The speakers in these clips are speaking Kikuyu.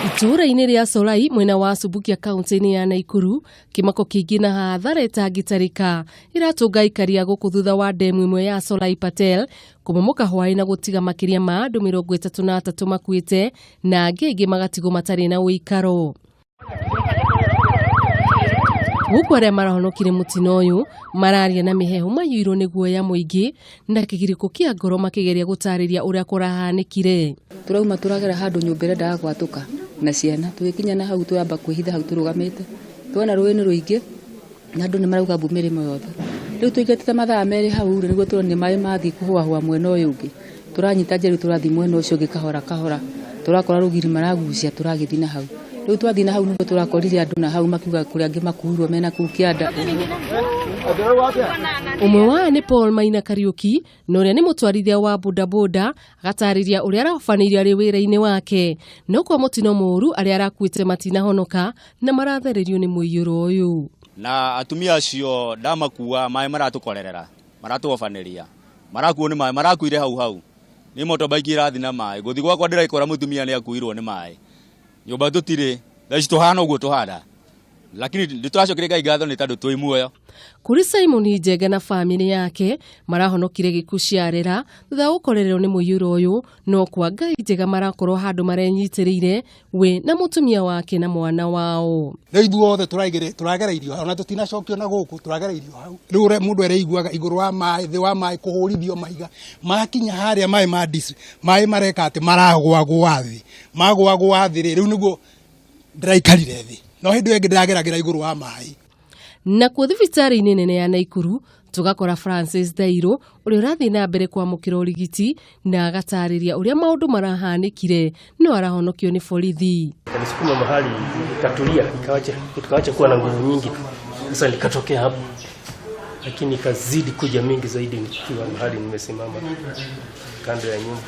Itũũra-inĩ rĩa Solai mwena wa Subukia kaunti-inĩ ya Naikuru, kĩmako kĩingĩ na hathara ĩtangĩtarĩka ĩratũnga aikari a gũkũ thutha wa ndemu ĩmwe ya Solai Patel kũmomoka hwaĩ na gũtiga makĩria ma andũ 33 makuĩte na angĩ aingĩ magatigwo matarĩ na ũikaro. Gũkũ arĩa marahonokire mũtino ũyũ mararia na mĩheehũ maiyũirwo nĩ guoya mũingĩ na kĩgirĩko kĩa ngoro makĩgeria gũtarĩria ũrĩa kũrahanĩkire. Tũrauma tũragera handũ nyũmba ĩrendaga gwatũka na ciana, tũgĩkinya na hau tũramba kwĩhitha hau tũrũgamĩte, tuona rũĩ nĩ rũingĩ na andũ nĩ marauga mbu mĩrĩmo yothe. Rĩu tũingatĩte mathaa merĩ hau rĩ, nĩguo tuonire maĩ mathiĩ kũhũahũa mwena ũyũ ũngĩ. Tũranyita njĩra rĩu tũrathiĩ mwena ũcio ũngĩ kahora kahora, tũrakora rũgiri maragucia tũragĩthiĩ na hau. Rĩu twathiĩ na hau nĩguo tũrakorire andũ na hau makiuga kũrĩ angĩ makuirwo mena kũu kĩanda. Ũmwe wao nĩ Paul Maina Kariũki na ũrĩa nĩ mũtwarithia wa bodaboda agatarĩria ũrĩa arahobanĩirio arĩ wĩra-inĩ wake. No kwa mũtino mũũru arĩa arakuĩte matinahonoka na marathererio nĩ mũiyũro ũyũ. Na atumia acio ndamakua maĩ maratũkorerera maratũhobanĩria marakuo nĩ maĩ marakuire hau hau nĩ motorbike ĩrathiĩ na maĩ gũthiĩ gwakwa ndĩraikora mũtumia nĩ akuirwo nĩ maĩ nyũmba tũtirĩ thaa ici tũhana ũguo tũhana lakini nĩ tũracokeria Ngai ngatho nĩ tondũ twĩ muoyo. Kũrĩ Simon Njenga na famĩlĩ yake marahonokire gĩkuũ ciarera thutha wa gũkorererwo nĩ mũiyũro ũyũ, no kwa Ngai njega marakorwo handũ marenyitĩrĩire we na mũtumia wake na mwana wao. Rĩu ithuothe tũragereirio ona tũtinacokio na gũkũ, tũragereirio hau. Rĩu ũrĩa mũndũ areiguaga igũrũ wa maĩ, thĩ wa maĩ, kũhũrithio mahiga, makinya harĩa maĩ ma district, maĩ mareka atĩ maragũagũa thĩ, magũagũa thĩ rĩ, rĩu nĩguo ndĩraikarire thĩ, no hĩndĩ ĩyo ĩngĩ ndĩrageragĩra igũrũ wa maĩ. Nakuo thibitarĩ-inĩ nene ya Naikuru tũgakora Francis Thairũ ũrĩa ũrathiĩ na mbere kwamũkĩra ũrigiti na agatarĩria ũrĩa maũndũ marahanĩkire no arahonokio nĩ borithi. Alisukuma mahali ikatulia, ikawacha kuwa na nguvu nyingi. Sasa nikatokea hapo, lakini ikazidi kuja mingi zaidi nikiwa mahali nimesimama kando ya nyumba.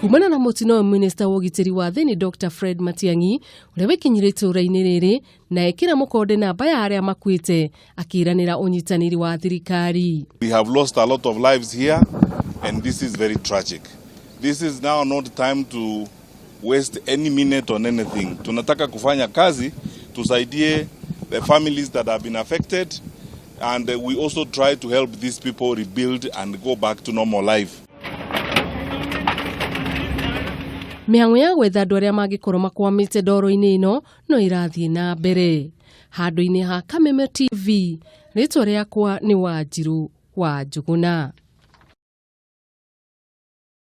Kumana na mũtino ũyũ, minista wa ũgitĩri wa thĩinĩ Dr Fred Matiang'i ũrĩa wĩkinyire itũũra-inĩ rĩrĩ na ekĩra mũkonde namba ya arĩa makuĩte akĩranĩra ũnyitanĩri wa thirikari. We have lost a lot of lives here and this is very tragic. This is now not time to waste any minute on anything. Tunataka kufanya kazi tusaidie the families that have been affected and we also try to help these people rebuild and go back to normal life. Mĩhang'o ya gwetha andũ arĩa mangĩkorwo makwamĩte ndoro-inĩ ĩno no ĩrathiĩ na mbere. Handũ-inĩ ha Kameme TV, rĩtwa rĩakwa nĩ Wanjirũ wa Njũgũna.